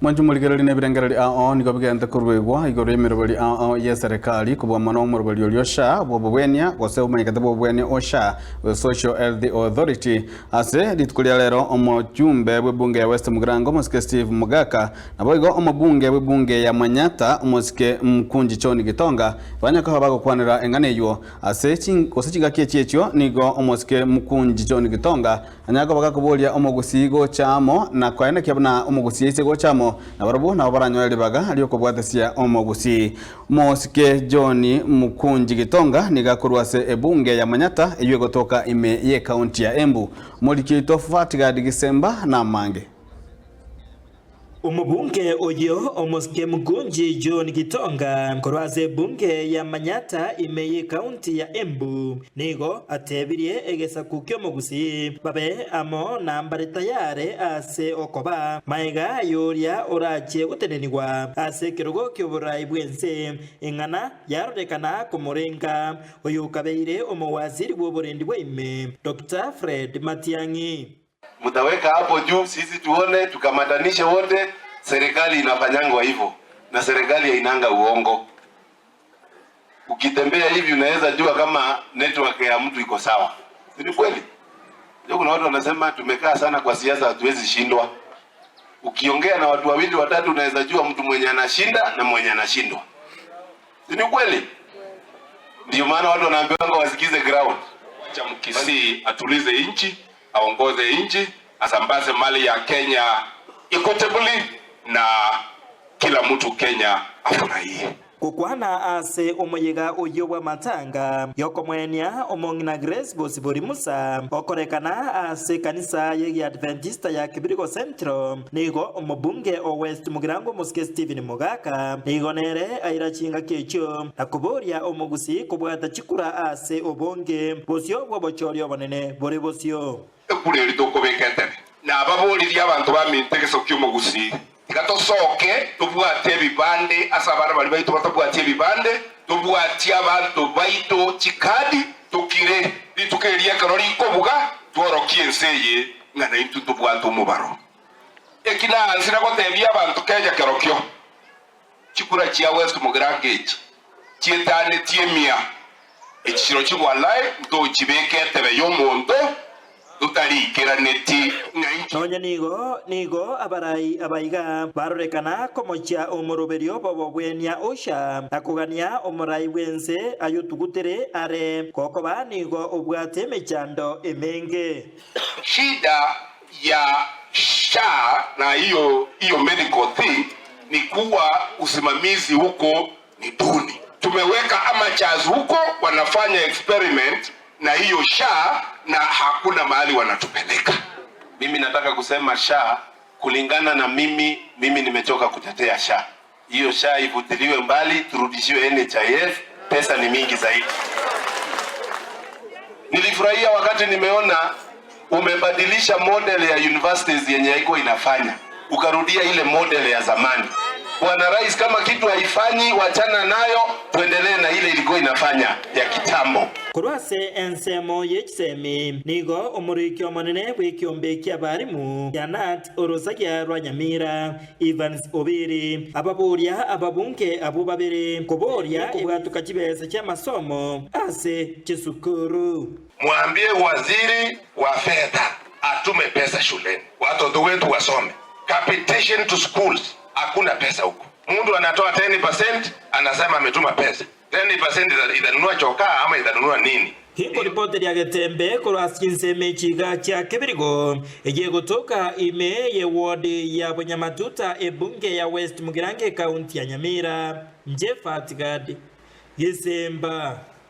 Mwanche morigererie na ebirengererio ao ao nigo bigente koruegwa igoro y'emeroberi ao ao y'eserekari, kobua mono omoroberi oria o SHA bw'obobwenia gose omanyekete bw'obobwenia o SHA, Social Health Authority. Ase rituko ria rero omochumbe bw'ebunge ya West Mugirango omosike Steve Mogaka naboigo omobunge bw'ebunge ya Manyatta omosike Mkunji John Gitonga banya koba bagokwanera eng'ana eywo. Ase gose chingaki echi echio nigo omosike Mkunji John Gitonga Anyare koba gakoboria omogusii gocha amo, na koenekia buna omogusii aise gocha amo, na barabwo nabo baranyore ribaga ri'okobwatesia omogusii. Omosike John Mukunji Gitonga nigo akorwa ase ebunge ya Manyatta eyio egotoka ime y'ecounty ya Embu. Omoriki oito Fatgard Gisemba namange. Omobunge oyio omosike Mukunji John Gitonga korwa ase ebunge ya Manyatta ime y'ecounty ya Embu nigo atebirie egesaku ki'omogusii babe amo na mbare tayare ase okoba maega y'oria orachie gotenenigwa ase ekerogo ki'oborai bw'ense eng'ana yarorekana komorenga oyokabeire omowaziri bw'oborendi bwa ime Doctor Fred Matiang'i. Mutaweka hapo juu sisi tuone tukamatanishe wote, serikali inafanyangwa hivyo na serikali hainanga uongo. Ukitembea hivi unaweza jua kama network ya mtu iko sawa, si ni kweli? Ndio kuna watu wanasema tumekaa sana kwa siasa hatuwezi shindwa. Ukiongea na watu wawili watatu, unaweza jua mtu mwenye anashinda na mwenye anashindwa, si ni kweli? Ndio maana watu wanaambiwa wasikize ground. Acha Mkisii atulize nchi, aongoze nchi, asambaze mali ya Kenya equitably na kila mtu Kenya afurahie. Gokwana ase omoyega oyio bw'amatanga y'okomwenia omong'ina Grace Bosibori Musa, okorekana ase ekanisa y'Egiadventista ya Kibirigo Central, nigo omobunge o West Mugirango Omosike Stephen Mogaka nigo nere aira chingaki echio na koboria omogusii kobwata chikura ase obonge bosio bw'obochori obonene bore bosio. Ekura eria tokobeka etebe. Nababoririe abanto baminto egesaku ki'omogusii, tiga tosoke tobwate ebibande ase abana baria baito batabwati ebibande, tobwatie abanto baito chikadi, tokire rituko erio ekero rikobuga, tworokie ense eye ng'a naintwe ntobwate omobaro. Eki naanzire gotebia abanto Kenya kerokio, chikura chia West Mugirango echi chietanetie emia, echi chirochio walai ntochibeke etebe y'omonto totariikeraneti ng'a inki. Nonya nigo nigo abarai abaiga barorekana komochia omoroberio bw'obogwenia Usha, na kogania omorai bw'ense ayotugutere are, gokoba nigo obwate emechando emenge. Shida ya SHA na hiyo hiyo medical thing ni kuwa usimamizi huko ni duni. Tumeweka amateurs huko wanafanya experiment na hiyo SHA na hakuna mahali wanatupeleka. Mimi nataka kusema SHA kulingana na mimi, mimi nimechoka kutetea SHA. Hiyo SHA ifutiliwe mbali, turudishiwe NHIF, pesa ni mingi zaidi. Nilifurahia wakati nimeona umebadilisha model ya universities yenye haikuwa inafanya, ukarudia ile model ya zamani. Bwana Rais, kama kitu haifanyi wachana nayo, tuendelee na ile ilikuwa inafanya ya kitambo. Korwa ase ensemo ye chisemi nigo omoriki omonene bw'ekiombe ki'abarimu Janat Orosagia rwa Nyamira, Evans Obiri, ababoria ababunge abwo babere koboria kobwatoka chibesa chi'amasomo ase chisukuru. Mwambie waziri wa fedha atume pesa shuleni watoto wetu wasome. Capitation to schools hakuna pesa huko. Mtu anatoa 10% anasema ametuma pesa. 10% itanunua chokaa ama itanunua nini? Ginkoripoteria getembe korwa ase chinsemo echi iga chia kebirigo, eyio egotoka ime ye ward ya Bonyamatuta ebunge ya West Mugirango ecounty ya Nyamira. Inche Fatgad Gisemba.